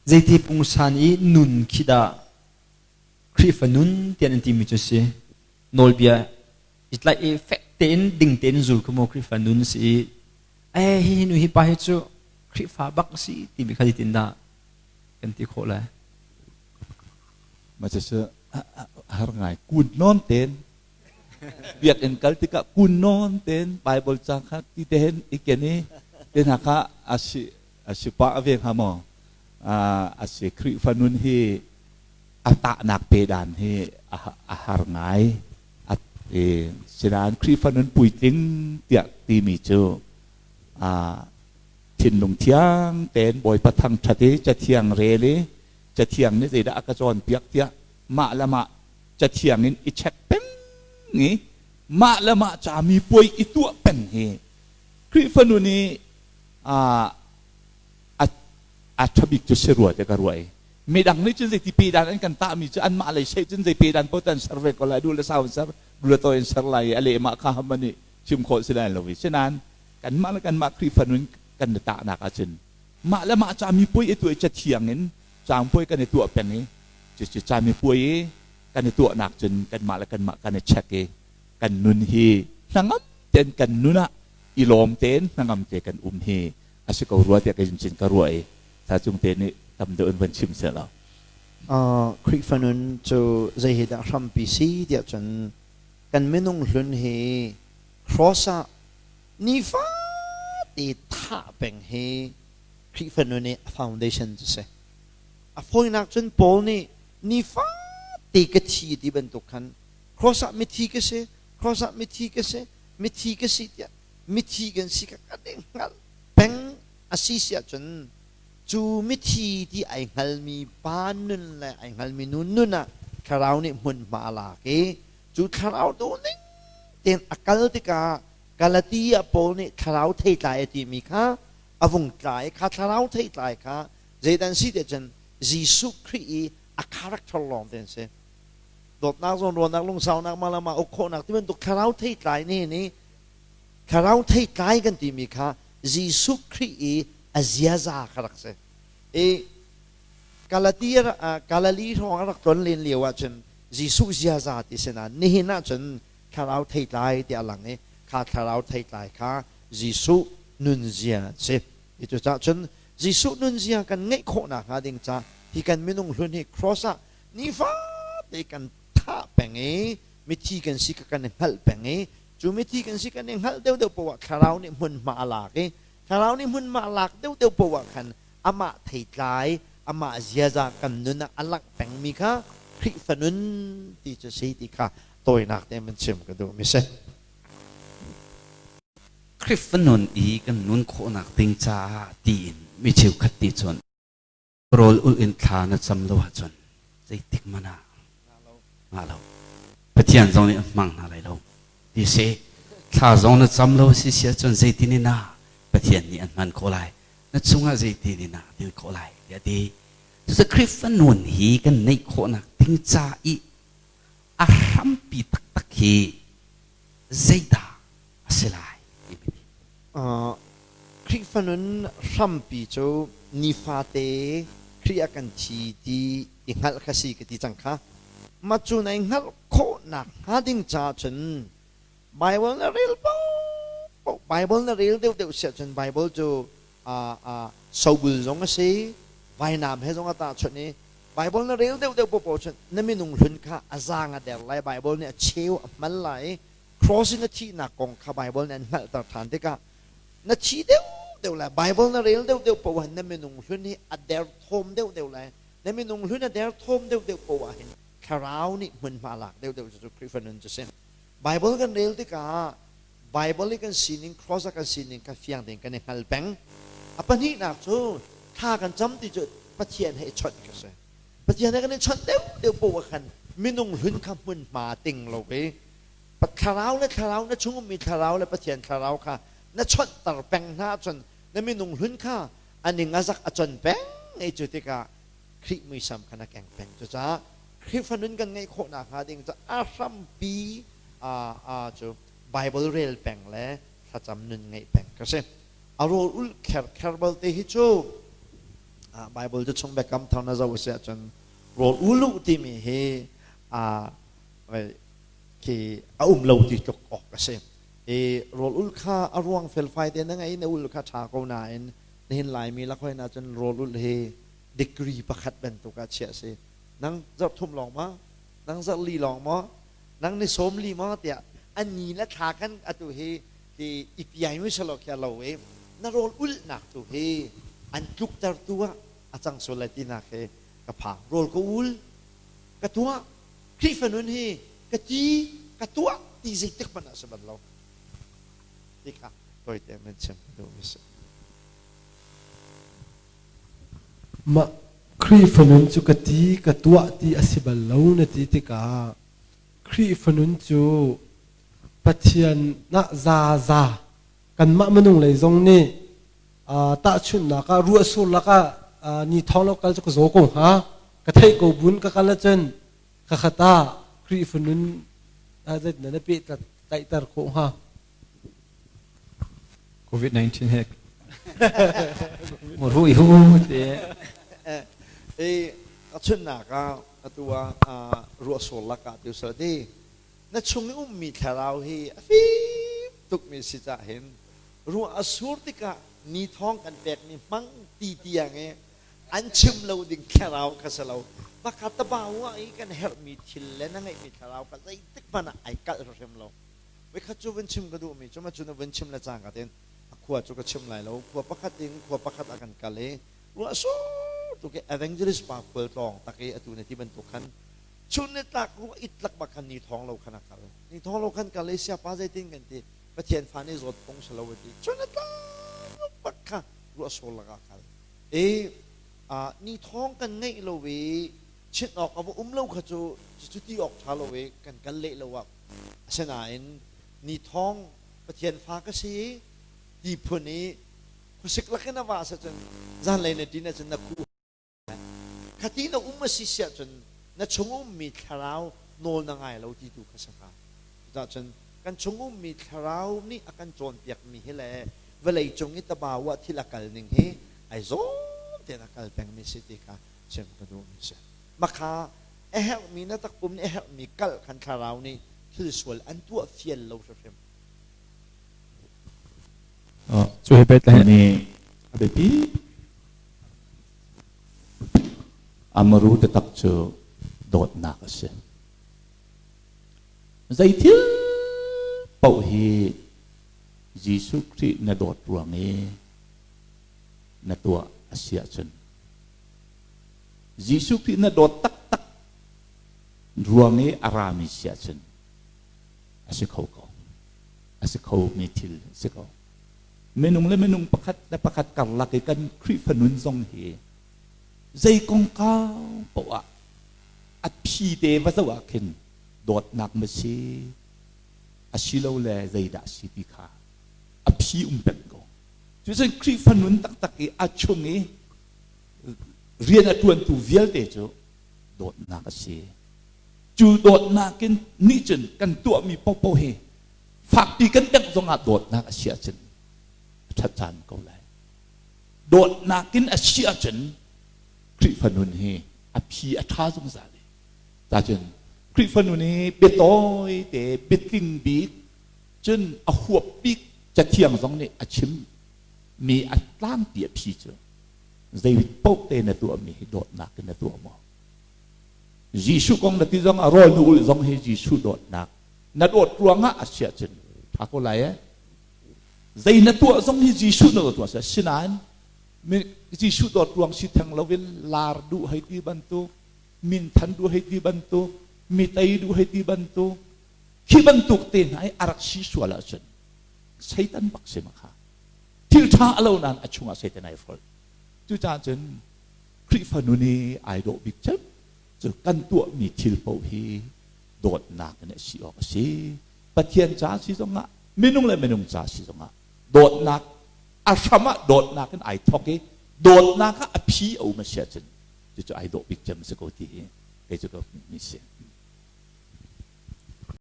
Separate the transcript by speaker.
Speaker 1: Zeiti pungsan i nun khi dah Khrihfa nun tiah an timi cu si? Nawlbia i tlaih i fek tein ding tein zul kha maw Khrihfa nun si i eh hi nu hi pa hi cu Khrihfa bak si timi kha zeitin dah kan ti khawh lai?
Speaker 2: Mah cu har ngai kun nawn ten biakinn kal tikah kun nawn ten Bible ca kha ti te hen i ken i te hna kha a si a si pah ve hnga maw? A si Khrihfa nun hi a tahnak pe dan hi a har ngai. Sinain Khrihfa nun puitling tiah timi cu thinlung thiang tein Bawipa thangṭhat i Cathiang rel i Cathiang nih zeidah a ka cawnpiak tiah mah le mah Cathiang in i check peng i mah le mah cami puai i tuah peng hi Khrihfa nun i a ṭhabik cu si rua te ka ruah i midang nih cun zeiti pe dan an kan tahmi cu anmah lei seh cun zei pe dan paoh an ser ve ko lai, duh le sau in ser, duh le tawi in ser lai i a lehmah kha ham nih chim khawh si lai lo i. Sinain kanmah le kanmah Khrihfa nun kan i tahnak ahcun mah le mah cami puai i tuah i cathiang in caangpuai kan i tuah peng i cucu cami puai i kan i tuahnak cun kanmah le kanmah kan i check i kan nun hi hnangam tein kan nun ah i lawm tein hnangam te kan um hi a si ko rua tiah kei cun ka ruah i tha cung te nih tam deuh in van chim seh law.
Speaker 3: Khrihfa nun cu zei hi dah hrampi si tiah cun kan minung hlun hi cross ah nifate thah peng hi Khrihfa nun i a foundation cu si. A fawinak cun Paul nih nifate ka thi ti bantuk khan cross ah mithi ka si, cross ah mithi ka si, mithi ka si tiah mithi kan si kha kan i hngalh peng a si si ahcun cu mithi ti ai hngalmi pa nun le ai hngalmi nu nun ah thlarau nih hmunhma a lak i cu thlarau duhning tein a kal tikah Galatia Paul nih thlarau theitlai a timi kha a vung tlai. Kha thlarau theitlai kha zeidan si ti cun Jesuh Khrih i a character lawng te an si. Dawtnak, zawnruahnak, lungsaunak, malama uk khawhnak ti bantuk thlarau theitlai nih nih thlarau theitlai kan timi kha Jesuh Khrih i a ziaza kha rak si. I Galatia Galilee hrawng a rak tlon len lio ahcun Jesuh ziaza ti si nain nihin ahcun thlarau theitlai ti a lang i kha thlarau theitlai kha Jesuh nunzia an si. Cucaah cun Jesuh nunzia kan ngeih khawh nakhnga ding ca hi kan minung hlun hi cross ah nifate kan thah peng i mithi kan si kha kan i hngalh peng i cu mithi kan si kan i hngalh deuhdeuh poah ah thlarau nih hmunhma a lak i thlarau nih hmunhma a lak deuhdeuh poah khan amah theitlai amah ziaza kan nun ah a langh pengmi kha Khrihfa nun ti cu si ti kha tawinak te man chim ka duh mi si.
Speaker 4: Khrihfa nun i kan nun khawhnak ding caah tiin mi cheukhat nih cun rawl ulh in thla na cam lo ahcun zeitik hmanh ah ngah lo. Pathian zong nih a hmang hna lai lo ti si. Thla zong na cam lo si si ahcun zeitin in ah Pathian nih an hman khawh lai, na chungah zeitin in ah til khawh lai tiah a ti. Cucu Khrihfa nun hi kan neih khawhnak ding ca i a hrampi taktak hi zeidah a si lai timi hi.
Speaker 3: Khrihfa nun hrampi cu nifate Khrih ah kan thi ti i hngalh kha si ka ti cang kha. Mah cu nai hngalh khawhnak hnga ding caah cun Bible na rel paoh Bible na rel deuhdeuh si ahcun Bible cu sobul zong a si, vainam he zong a tahchunh i Bible na rel deuhdeuh paohpaoh cun na minung hlun kha a zaang a der lai, Bible nih a cheu a hmal lai i cross in a thihnak kong kha Bible nih an hngalhter ṭhan tikah na thi deuhdeuh lai. Bible na rel deuhdeuh paoh ah na minung hlun hi a derthawm deuhdeuh lai. Na minung hlun a derthawm deuhdeuh paoh ah hin thlarau nih hmunhma lak deuhdeuh cu Khrihfa nun cu si. Bible kan rel tikah Bible i kan sining, cross ah kan sining kha fiang tein kan i hngal peng. A pahnihnak cu thla kan cam ti cu Pathian he i chawnh ka si. Pathian he kan i chawnh deuhdeuh paoh ah khan minung hlun kha hmunhma ting lo i thlarau le thlarau na chung ummi thlarau le Pathian thlarau kha na chawnhter peng hna ahcun na minung hlun kha a ning a zak a con peng i cu tikah Khrih muisam kha na keng peng. Cucaah Khrihfa nun kan ngeih khawh nakhnga ding cu a hrampi cu Bible rel peng le thlacam nun ngeih peng ka si. A rawl ulh kher kher balte hi cu Bible cu chung biakam thar na zoh si ahcun rawl ulu timi hi khi a um lo ti tluk awk a si. I rawl ul kha a ruang felfai te na ngei na ul kha ṭha ko nain nihin Laimi lakhoin ahcun rawl ul hi degree pakhat bantuk ah chiah a si. Nang zarh thum lawng ma? Nang zarh li lawng maw? Nang ni sawm li maw? Tiah a ni le thla kan atu hi ti i piai mi salo khi a lo i na rawl ulhnak tu hi an tluktertu ah a cang sual lai tinak hi ka phang. Rawl ka ul, ka tuah, Khrihfa nun hi ka ti, ka tuah ti zeitik hmanh ah a si bal lo. Ti kha tawite in chim ka duhmi si.
Speaker 5: Mah Khrihfa nun cu ka ti, ka tuah ti a si bal lo na ti tikah Khrihfa nun cu Pathian ah zaza kanmah minung lei zong nih tahchunhnak ah ruahsur lakah ni thawng lo kal cu ka zaw ko hnga ka theih ko bun ka kal ahcun ka khat ah Khrihfa nun zeitin na peh tlaihter khawh hnga?
Speaker 1: COVID-19 he ru i hu te.
Speaker 3: I chunnak ah atu ah ruahsur lakah tu sal ti na chung i ummi thlarau hi a fim tukmi si cah hin ruah a sur tikah ni thawng kan pekmi hmang ti tiang i an chim lo ding thlarau kha si lo maka tabau ah i kan herhmi thil le na ngeihmi thlarau kha zeitik hmanh ah ai kalh hrim lo. Voikhat cu vun chim ka duhmi cu ma cu na vun chim le cangka tein a khua cu ka chim lai lo. Khua pakhat in khua pakhat ah kan kal i ruah sur tuk i evangelist pa khual tlawng tak i atu na ti bantuk khan chun ni tlak ruah it lak bak khan ni thawng lo khan a kal. Ni thawng lo khan kal i siapa zeitin kan ti Pathian fa nih zawt phung si lo a ti. Chun ni tlak bak kha ruah sur lakah kal. I ni thawng kan ngeih lo i chinh awk a va um lo kha cu cu ti awk ṭha lo i kan kal leh lo ah. Asinain ni thawng Pathian fa ka si ti phun i khuasik lakin a va cun zanlei na ṭin ahcun na khuh khati na um a si siah cun na chung ummi thlarau nawl na ngai lo ti tu kha si hnga. Cucahcun kan chung ummi thlarau nih a kan cawnpiakmi hi le vawlei cung i tabau ah thil a kal ning hi ai zawm tein a kal pengmi si ti kha chim ka duhmi si. Makha a herhmi na takpum nih a herhmi kal khan thlarau nih thil sual an tuah fial lo hrimhrim.
Speaker 1: Cu he pehtlai
Speaker 2: nih a biapi amaru taktak cu dawtnak a si. Zei thil paoh hi Jesuh Khrih na dawt ruang i na tuah a si ahcun Jesuh Khrih na dawt taktak ruang i a rami si ahcun a si kho ko. A si khomi thil a si ko. Minung le minung pakhat le pakhat karlak i kan Khrihfa nun zong hi zei kongkau paoh ah a phi te va zoh ah khin dawtnak ma si asilole zeidah a si ti kha a phi um peng ko. Cucun Khrihfa nun taktak i a chung i rian a ṭuantu vialte cu dawtnak a si. Cu dawtnak in nih cun kan tuahmi paohpaoh hi fakpi kan bengh zongah dawtnak a si ahcun a ṭhat caan ko lai. Dawtnak in a si ahcun Khrihfa nun hi a phi a ṭha zungzal i cacun Khrihfa nun hi biatawi te biatling bik cun a huap bik Cathiang zong nih a chim mi a tlangpi a phi cu zei paoh te na tuahmi hi dawtnak in na tuah maw? Jesuh kong na ti zong ah rawl na ulh zong hi Jesuh dawtnak na dawt ruangah a si ahcun ṭha ko lai eh. Zei na tuah zong hi Jesuh na tuah si sinain Jesuh dawt ruang si theng loin lar duh hei ti bantuk minthan duh hei ti bantuk mi tei duh hei ti bantuk khi bantuk te hna i a rak si sual ahcun Satan bak si ma kha thil ṭha a lo nain a chungah Satan ai hrolh. Cucaah cun Khrihfa nun i ai dawh bik cem cu kan tuahmi thil paoh hi dawtnak in a si awk a si. Pathian ca si zongah minung le minung ca si zongah dawtnak a hram ah dawtnak in ai thawk i dawtnak ah a phi a um a si ahcun cucu ai dawh bik cem a si ko ti hi kei cu ka hmuhmi si.